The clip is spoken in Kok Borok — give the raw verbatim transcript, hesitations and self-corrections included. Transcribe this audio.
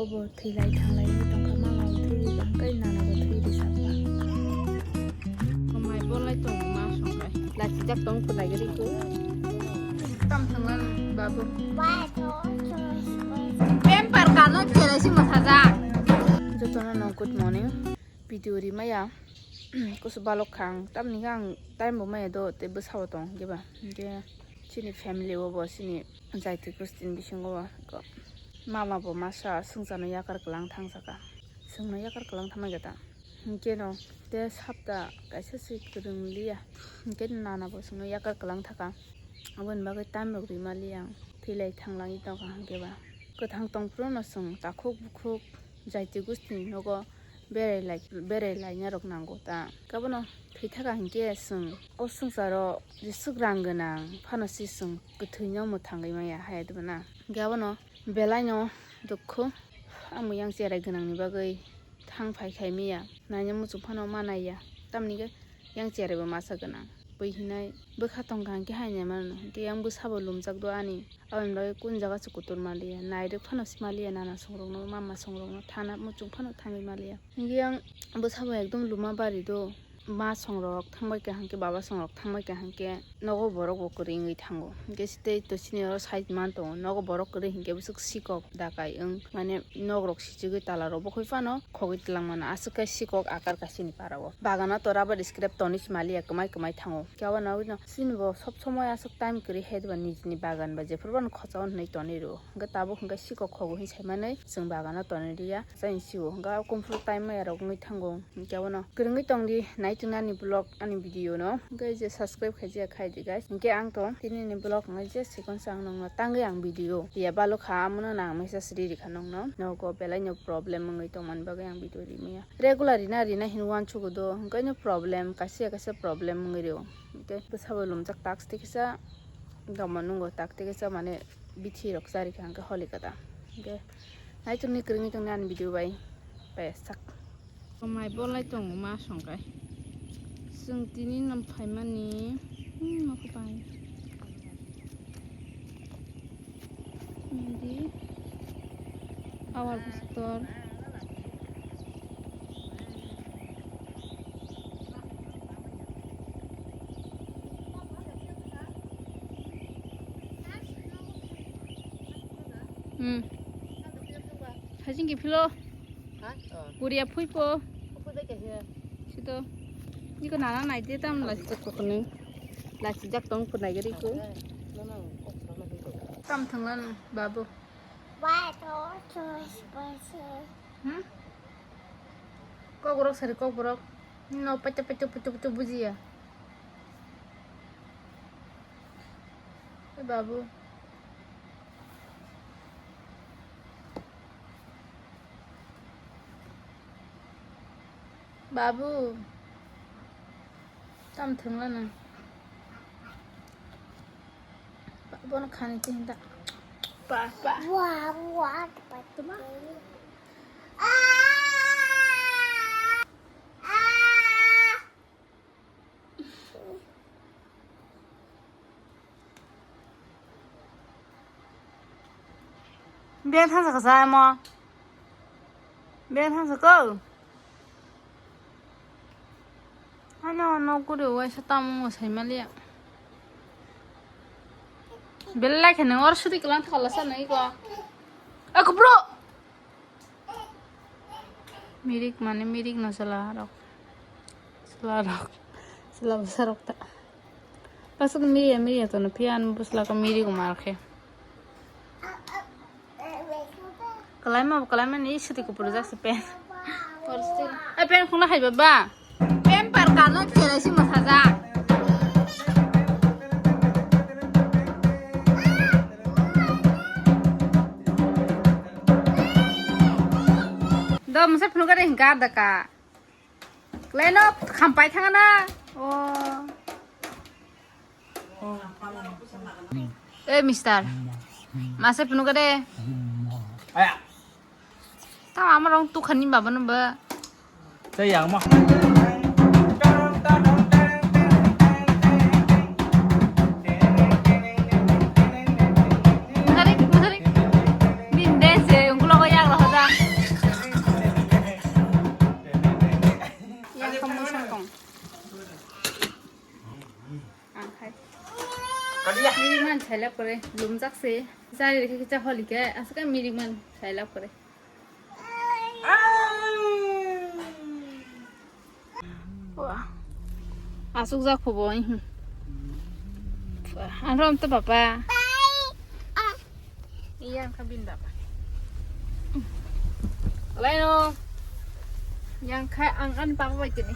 Obo thwilai thanglai wngwi tongkha, mama bo thwi rijak, tei nana bo thwi rijak ba. Omai bolai tongo ma songkhe. Lachijak tong khwnai gari ko. Tam thanglan babu. Pamper kano khelai si masajak. Jotono no good morning. Video rimaya. Kusu balok khang. Tamni ang time bo maya do te bwsao tong hinkhe ba. Hinkhe chini family o bo chini jaiti gustin bisingo bo. Mama bo masa swngcharno yakar kwlang thangsaka. Chwngno yakar kwlang thangmani gata. Hinkhe no te sapta kaisa se kwrwng liya. Hinkhe nana bo chwngno yakar kwlang thaka. Aboni bagwi time rok rima liya ang. Thwilai thanglangwi tongkha hinkhe ba. Kwthang tongphuru no chwng takhuk bukhuk jaiti gustini nogo berai lai, berai laina rok nango ta. Abono thwi thaka hinkhe chwng o swngcharo jeswk rang gwnang phano se chwng kwthwino mwthangwi maya hai dibana. Hinkhe abono Belai no dukhu, amo yang cherai gwnang ni bagwi thang phai khai miya, naina muchung phano ma naiya, tamni khe yang cherai bo masa gwnang. Bui hinai bwkha tongkha hinkhe hai nai mano, hinkhe yang bwsa bo lumjak do ani, aboni bagwi kun jaga se kutur maliya, nairwk phano se maliya, nana song rok no, mama song rok no, thana muchung phano thangwi maliya, hinkhe yang bwsa bo ekdom luma bari do. Ma songrok thangbai kha hinkhe, baba songrok thangbai kha hinkhe, nogo borok bo kwrwi wngwi thango. Hinkhe tei to chini oro side man tongo, nogo borok kwrwi hinkhe bwswk sikok dakai wng, mane nok rok sichigwi tala rok bokhoi phano khogwi twlang mano, aswk khe sikok akar kha chini para o. Bagano to rubber scrap tonwi se maliya, kwmai kwmai thango. Hinkhe abo nogwi no chini bo sob somoi aswk time kwrwi hai diba nijini bagan ba jephuru bono khochao hinwi tonwi rwo. Hinkhe tabuk hinkhe sikok khogo hin saimanwi chwng bagano tonwi riya, chayeng sio. Hinkhe o kumphuru time maya rok wngwi thango. Hinkhe abono kwrwngwi tongdi, naitung ani vlog ani video no. Hinkhe je subscribe khaijak khaidi guys. Hinkhe ang to tini ni vlog wngwi je sikon sa ang nokno tangwi ang video ya balokha, amono nang message ri rikha nokno. Nogo belai no problem wngwi tongmani bagwi ang video rimaya. Regular rina rina hin uansugo do, hinkhe no problem, kaisa kaisa problem wngwi rio. Hinkhe bwsabo lumjak task tikisa, doma nungo tak tikisa mane bithi rok chari kha hinkhe holi kada. Hinkhe naitung ni kwrwngwi tongni ani video bai payasak. Omai bolai tongo ma songkai. Chwng tini no phaimani, hmm, nokho pai. Mindi. Awar bwswk tor. Hmm. Hajing kiphilo. Ha? Oh. Kuria phuipo. Phuipo khe. Sito. Niko nana naide tam lachijak kokni. Lachijak tong phunai gari ko. Tam thanglan babu. Hmm? Kokborok sari kokborok. No pacha pacha pacha pacha bujiya. Babu. Babu. Tam thwngla nang. Bono khani twi hinta. Pa, pa. Wa, wa, pa, tuma. Beng thangsa kasa mo. Beng thangsa ko. Ano no kuri waisa tamo mo sai maliya. Belai khe nang or sudi kelang thala sa nai ko. Ako bro. Mirik mane mirik no sala rok. Sala rok. Sala bwsa rok ta. Pasuk miriya miriya tono phiya ani bwsla ka mirik mar khe. Kalaima bo kalaima ni sudi kupur jak se pen. Or stil. Ai pen khuna hai baba. Pen par kano khelai si masajak. Do masa phunu gade hingka daka. Kleno khampai thangana. O. Eh, mister. Masa phunu gade. Aya. Tamo ama rong tukhani baba no ba. Tei yang ma. Mutharik, mutharik. Bini dance se, ungkulo ko yang rohoja. Mirik man sailap kore, lumjak se. Chari rekhe kicha holi ke, aswk mirik man sailap kore. Wah. Aswk jak phubo, ih. Wah, ang rom to papa. Iya, ang kha bin baba. Laino. Yang kha ang an papa bai tini.